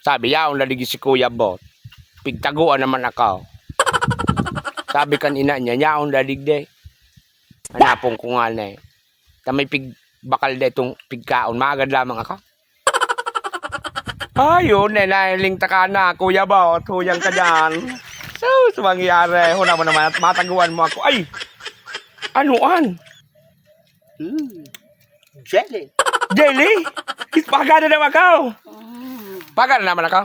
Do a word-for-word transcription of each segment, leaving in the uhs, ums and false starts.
Sabi, "Yaon na digdi si Kuya Bot. Pigtaguan naman ako." Sabi kan ina niya, "Yaon na digdi." Hanapon ko ngani. Ta may pig-, bakal na itong pigkaon. Maagad lamang ako. Ayun, eh, nahiling ta ka na, Kuya Bot. Huyang ka dyan. Sus, mangyari. Huna mo naman at mataguan mo ako. Ay! Ano an? Hmm. Jelly. Jelly? Pagana naman ka. Mm. Pagana naman ako.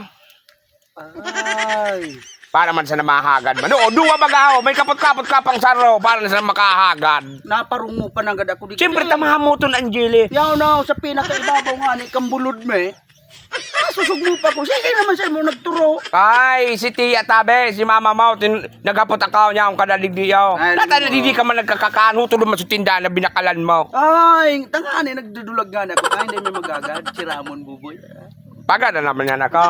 Ay. Para man sa namahagad man. Oo, duwa baga, oh. May kapot-kapot ka pang saro. Para na sa makahagad. Naparong mo pa nanggad ako di Siyempre, kaya. Tamahan mo ton ang jelly. Yaw na, sa pinakaibabaw nga ni kambulod me. Susog mo pa ko. Sige naman sa imo nagturo. Ay, si Tia Tabe, si Mama Mau, tin-, naghapot ang kaon niya, ang kadaligdi yaw. Ay, Nata na limo. Didi ka man nagkakakaan, hutol naman sa tindahan na binakalan mo. Ay, tangani, nagdudulag nga na ako. Ay, hindi may magagad. Si Ramon Buboy. Pagana naman yan ako.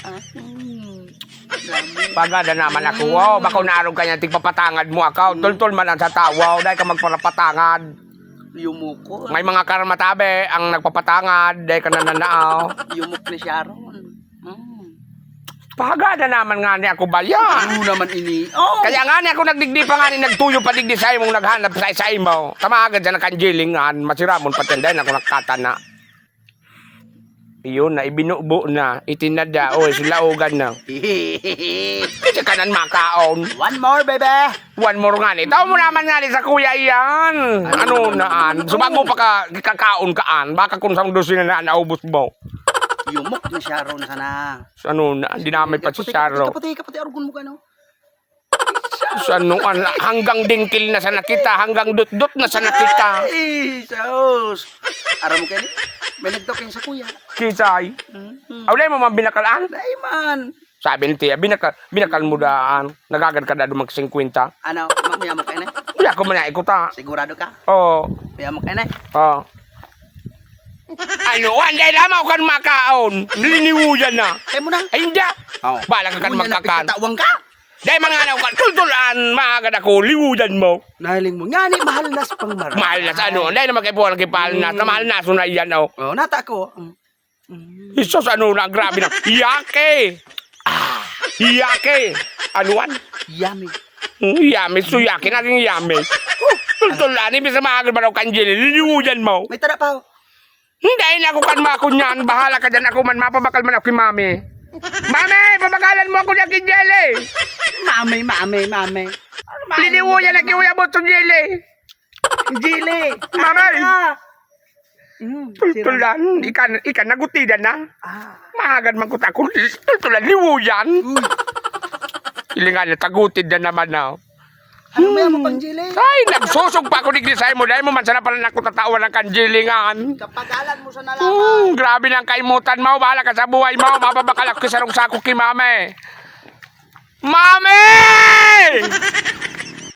Ah, hmm. Pagana naman ako. Hmm. Oh, bako naarog ka niyan, tigpapatangad mo ako. Hmm. Tultol man lang sa tawa, oh, dahil ka magparapatangad. Yumuko. May mga karmatabe ang nagpapatangad, dahil ka nananao. Yumok ni Sharon. Hmm. Pagana naman nga ni ako ba yan? Ano naman ini? Oh! Kaya nga ni ako nagdigdi pa nga ni nagtuyo pa digdi sa imong naghanap sa, sa imo. Tamagan sa nakanjilingan, masiramon pa tindahan ako nakatana. Iyon na, ibinubo na, itinada, o, sulaogan na. Kasi ka nan makaon. One more, baby! One more nga ni. Tao mo naman nga ni sa kuya iyan. Ano na, an? Subago pa ka, kakaon ka, an? Baka kung sa dosina na naubos mo. Yumok ni Sharon sana. Ano na, dinamay pa si Kapatid, Sharon. Kapatid, kapatid, arugon mo ka, no? Sa ano, an-, hanggang dingkil na sana kita, hanggang dutdot na sana kita. Ay, sus. Aram mo kayo, may nagtoking sa kuya. Kisay. Mm-hmm. Aw, dai mo man binakalaan? Dai man. Sabi ni Tia, "Binakal, binakal mo daan. Nagagad ka na dumang singkwenta." Ano, ma-, mayamok kayo na? Wala ko man naikuta. Sigurado ka? Oo. Mayamok kayo na? Oo. Ano, anday lamang kan makaon. Liniwuyan na. Kaya mo na? Ay, hindi. Oo. Bala ka kan Unya na, magkakan. Pagkatawang ka? Dahil man nga na, tultulan, maagad ako, liwuyan mo. Nahiling mo. Nga ni, mahal na sa pangmara. Mahal na sa ano? Dahil naman kayo po ang kipahal na. Mm. Na mahal na, so na yan, oh. Oh, nata ako. Mm. Mm. Jesus, ano na, grabe na. Yake! Ah, yake! Anuan? Yummy. Hmm, yummy. So, yake, naging yummy. Tultulan, ibig sa maagad man ako, kanjili, liniwuyan mo. May tara pa, oh. Hindi na ako kan makunyan. Bahala ka dyan. Ako man, mapabakal man ako kay mami. Mami, pabakalan mo ako dyan kay Jelly. Mami, mami, mami. Liniwo yan na kiuyabot sa Jelly. Jelly. Mami. Ah. Mm, Tultulan. Ikan, ikan, nagutidan na. Ah. Mahagad man ko ta-, ako. Tultulan, liwo yan. Uy. Ilingan na, tagutid na naman na. Ano may amo pang Jelly? Ay, nagsusog pa ako digdi sa imo. Dahil mo man sana pala nakutatawan ng kanjilingan. Kapagalan mo sa nalaman. Hmm, grabe lang kaimutan mo. Bahala ka sa buhay mo. Mapabakal ako sa rong sako kay mami. Mami!